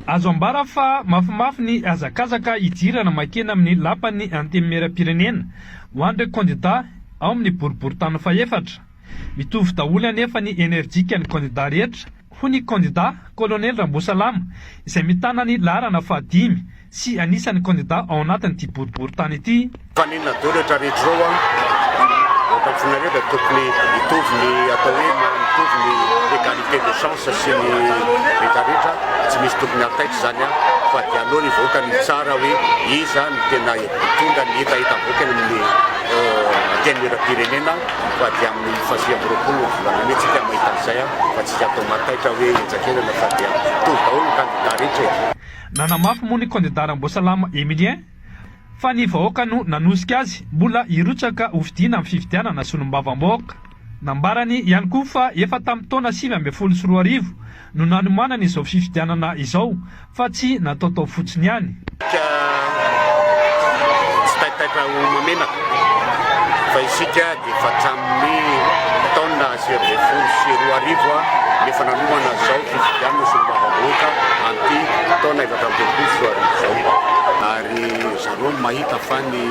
Azo ambara fa mafimafy ny hazakazaka hidirana makena amin'ny lapan'ny Antenimierampirenena ho an'ireo kandida ao amin'ny boriborintany fahefatra. Mitovy daholo anefa ny enerjikan'ny kandida rehetra, hoy ny kandida Kolonely Ramboasalama izay mitana ny laharana fahadimy sy anisan'ny kandida ao anatin'ity boriborintany ity. Faninona daholo rehetra rehetra ireo an! Ohatra ny fonareo dia tokony hitovy ny atao hoe mitovy ny égalité de chance sy ny rehetra rehetra, tsy misy tokony hataitra izany an! Fa dia aleo ny vahoaka no hitsara hoe iza no tena hitondra ny hetahetam-bahoaka eny amin'ny antenimierampirenena fa dia amin'ny faha 29 ny volana mey tsika mahita an'izay an! Fa tsy atao mahataitra hoe henjakenana fa dia mitovy daholo ny kandida rehetra e! Nanamafy moa ny kandida Ramboasalama Emilien fa ny vahoaka no nanosika azy mbola hirotsaka hofidiana amin'ny fifidianana solombavambahoaka. Nambarany ihany koa fa efa tamin'ny taona 2019 no nanomanany izao fifidianana izao fa tsy nataotao fotsiny ihany. Isika tsy taitaitra ho mamenaka fa isika dia efa hatramin'ny taona 2019 no efa nanomana izao fifidianana solombavambahoaka amin'ity taona 2024 izao. Ary zareo mahita fa ny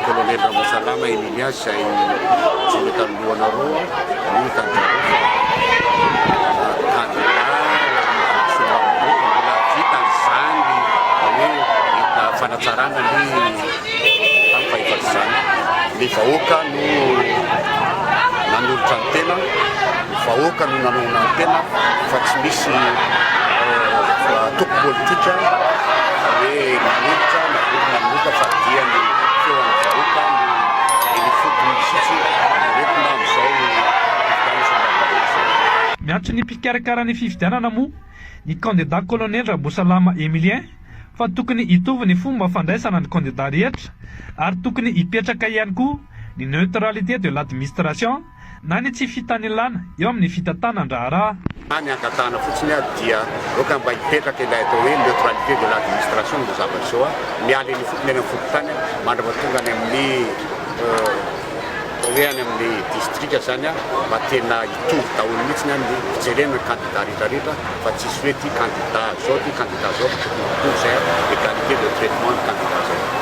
Colonel Ramosalama Emilia izay tsy mety anoloanareo no hitanjareo fa candidat solombavambahoaka mbola vita izany hoe fanatsarana ny tamin'ny fahefatra izany. Ny vahoaka no nanolotra ny tena, ny vahoaka no nanohana ny tena fa tsy misy antoko politika hoe nanolotra na vondrona nanolotra fa dia ny feon'ny vahoaka no eny ifotony mihitsy no entina amin'izao fifidianana solombavambahoaka izao. Miantso ny mpikarakara ny fifidianana moa ny kandida Kolonely Rabosalama Emilien fa tokony hitovy ny fomba fandraisana ny kandida rehetra ary tokony hipetraka ihany koa ny neutralité de l'admistration na ny tsy fitanilana eo amin'ny fitantanan-draharaha. Ny angatahana fotsiny ary dia aoka mba hipetraka ilay atao hoe neutralité de l'administration amin'izao zavatra izao, miala eny ifotony any amin'ny fokontany mandra-pahatonga any amin'ny atao hoe any amin'ny distrika izany mba tena hitovy daholo mihitsy ny fijerena ny kandida rehetra rehetra fa tsisy hoe ity kandida zao ity kandida zao fa tokony hitovy izay égalité de traitement ny kandida zay.